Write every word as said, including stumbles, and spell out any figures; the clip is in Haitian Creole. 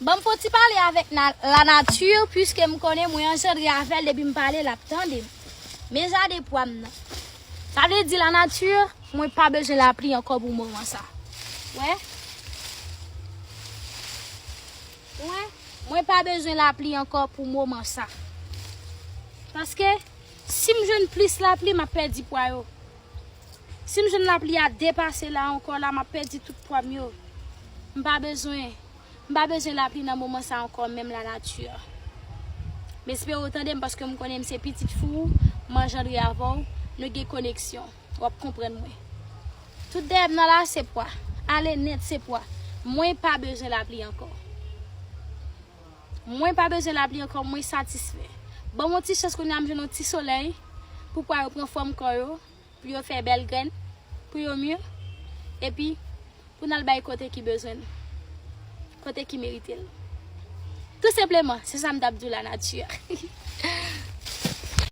Ban m fè yon ti pale avèk na- lanati, piske m konnen mwen anjandre avè l, depi m pale, l ap tande m. Men jaden pwa m nan. Sa vle di lanati, mwen pa bezwen lapli ankò pou moman sa. Wè? Wè? Mwen pa bezwen lapli ankò pou moman sa. Paske si m jwenn plis lapli, m ap pèdi pwa yo. Si m jwenn lapli a depase la ankò la, m ap pèdi tout pwa m yo. M pa bezwen, m pa bezwen lapli nan moman sa ankò, menm lanati. M espere w tande m paske m konnen m se pitit fi w, m anjandre avè w, nou gen koneksyon. W ap konprann mwen. Tout dèyè m nan la se pwa. Ale nèt se pwa. Mwen pa bezwen lapli ankò. Mwen pa bezwen lapli ankò, mwen satisfè. Ban m yon ti chans kounye a m jwenn yon ti solèy pou pwa yo pran fòm kò yo, pou yo fè bèl grenn, pou yo mye, epi pou n al bay kote ki bezwen l, kote ki merite l. Tou senpleman, se sa m t ap di w lanati a.